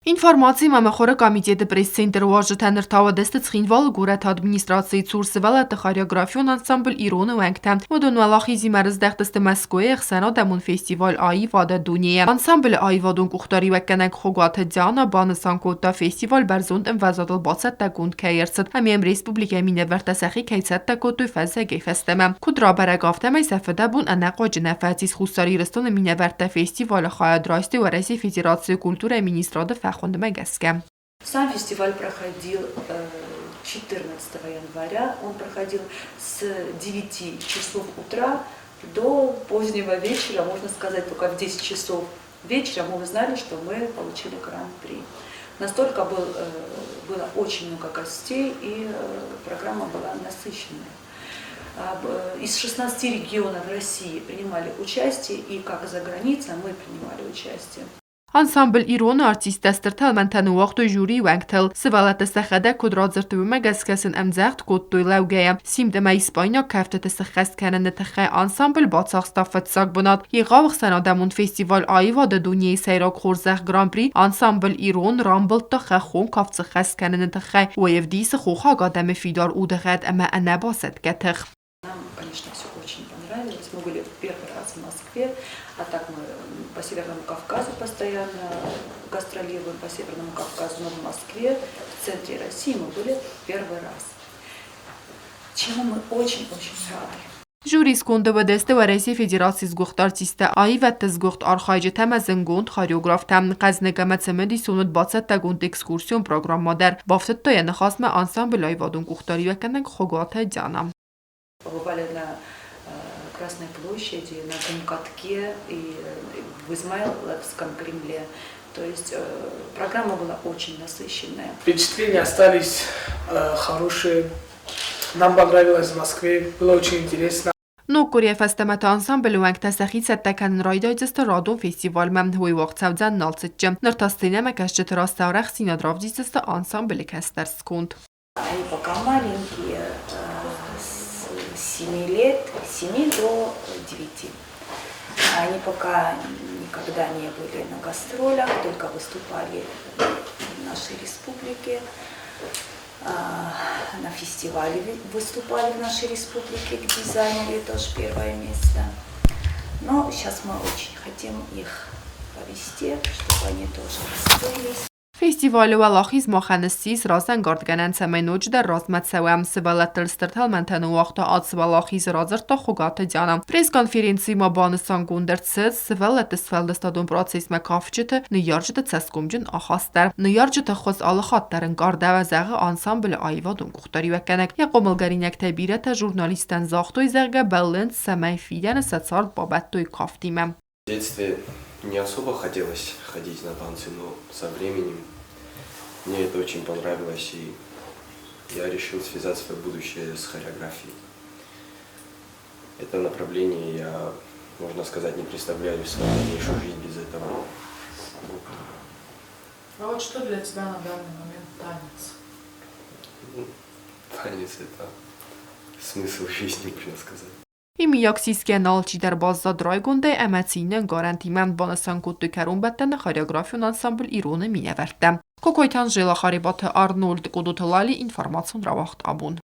Информацимӕ мыхуыры комитеты пресс-центры уазджытӕ ныр та уыдысты Цхинвалы горӕты администрацийы цур сывӕллӕтты хореографион ансамбль «Ирон-ы уӕнгтӕ. Уыдон уӕлахизимӕ рыздӕхтысты Мӕскуыйы ӕхсӕнадӕмон фестиваль «Аивады дунейы». Ансамблы аивадон къухдариуӕггӕнӕг Хуыгаты Диана банысан кодта, фестиваль бӕрзонд ӕмвӕзадыл бацӕттӕгонд кӕй ӕрцыд ӕмӕ йӕм республикӕйы минӕвӕрттӕ сӕхи кӕй цӕттӕ кодтой фӕззӕгӕй фӕстӕмӕ. Куыд рабӕрӕг, афтӕмӕй сӕ фыдӕбон ӕнӕхъуаджы нӕ фӕцис. Хуссар Ирыстоны минӕвӕрттӕ фестивалы хайад райстой Уӕрӕсейы Федерацийы культурӕйы министрады фӕхуындмӕ гӕсгӕ. Сам фестиваль проходил 14 января. Он проходил с 9 часов утра до позднего вечера, можно сказать, только в 10 часов вечера мы узнали, что мы получили гран-при. Настолько был, было очень много гостей, и программа была насыщенная. Из 16 регионов России принимали участие, и как за границей мы принимали участие. Ансамбль «Ирон-ы артисттӕ стыр тӕлмӕнтӕ ныууагътой жюрийы уӕнгтыл. Сывӕллӕттӕ сӕхӕдӕг куыд радзырдтой, уымӕ гӕсгӕ сын ӕмдзӕгъд кодтой лӕугӕйӕ. Симд ӕмӕ испайнаг кӕфтыты сыххӕст кӕныны тыххӕй ансамбль бацахста фыццаг бынат. Егъау ӕхсӕнадӕмон фестиваль «Аивады дунейы» сӕйраг хорзӕх Гран-при ансамбль «Ирон» рамбылдта хӕххон кафт сыххӕст кӕныны тыххӕй. Уый ӕвдисы хохаг адӕмы фидар удыгъӕд ӕмӕ ӕнӕбасӕтгӕ тых. Нам, конечно, все очень понравилось. Мы были первый раз в Москве, а так мы по Северному Кавказу постоянно гастролируем, по Северному Кавказу, но в Москве, в центре России мы были первый раз. Чему мы очень-очень рады. Жюри сконды уыдысты Уӕрӕсейы Федерацийы сгуыхт артисттӕ, аивӕдты сгуыхт архайджытӕ ӕмӕ зындгонд хореографтӕ. Хъӕзныг ӕмӕ цымыдисон уыд бацӕттӕгонд экскурсион программӕ дӕр, бафтыдта йӕ ныхасмӕ ансамблы аивадон къухдариуӕггӕнӕг Хуыгаты Диана. Побывали на Красной площади, на Кумкатке и в Измайловском Кремле. То есть программа была очень насыщенная. Впечатления остались хорошие. Нам понравилось в Москве, было очень интересно. Ног къуырийӕ фӕстӕмӕ та ансамблы уӕнгтӕ сӕхи цӕттӕ кӕнын райдайдзысты радон фестивальмӕ. Уый уагъд цӕудзӕн Налцыччы. Ныр та сценӕмӕкӕсджыты раз сӕ арӕхстдзинад равдисдзысты ансамблы кӕстӕр сконд. Они пока маленькие, с 7 лет, с 7 до 9. Они пока никогда не были на гастролях, только выступали в нашей республике. На фестивале выступали в нашей республике, где заняли тоже первое место. Но сейчас мы очень хотим их повести, чтобы они тоже раскрылись. Фестивалы уӕлахиз махӕн ссис разӕнгардгӕнӕн, цӕмӕй ноджыдӕр размӕ цӕуӕм. Сывӕллӕттыл стыр тӕлмӕнтӕ ныууагъта ад уӕлахизы, радзырдта Хуыгаты Диана. Пресс-конференцийы ма банысангонд ӕрцыд сывӕллӕтты сфӕлдыстадон процессмӕ кафджыты, ныййарджыты цӕсгомджын ахаст дӕр. Ныййарджыты хуыз алыхатт дӕр ӕнкъардӕуы, зӕгъы ансамблы аивадон къухдариуӕггӕнӕг. Йӕ хъомылгӕнинӕгтӕй бирӕтӕ журналисттӕн загътой, зӕгъгӕ, бӕллынц, цӕмӕй фидӕны сӕ цард бабӕттой кафтимӕ. В детстве не особо хотелось ходить на танцы, но со временем мне это очень понравилось, и я решил связать свое будущее с хореографией. Это направление я, можно сказать, не представляю свою дальнейшую жизнь без этого. Вот. А вот что для тебя на данный момент танец? Ну, танец – это смысл жизни, можно сказать. Иумӕйаг сисгӕ алчидӕр баззад райгондӕй ӕмӕ цины ӕнкъарӕнтимӕ, банысан кодтой кӕронбӕттӕны хореографион ансамбль «Ирон-ы минӕвӕрттӕ. Кокойты Анжела, Харебаты Арнольд, Къодоты Лали, информацион рауагъд абон.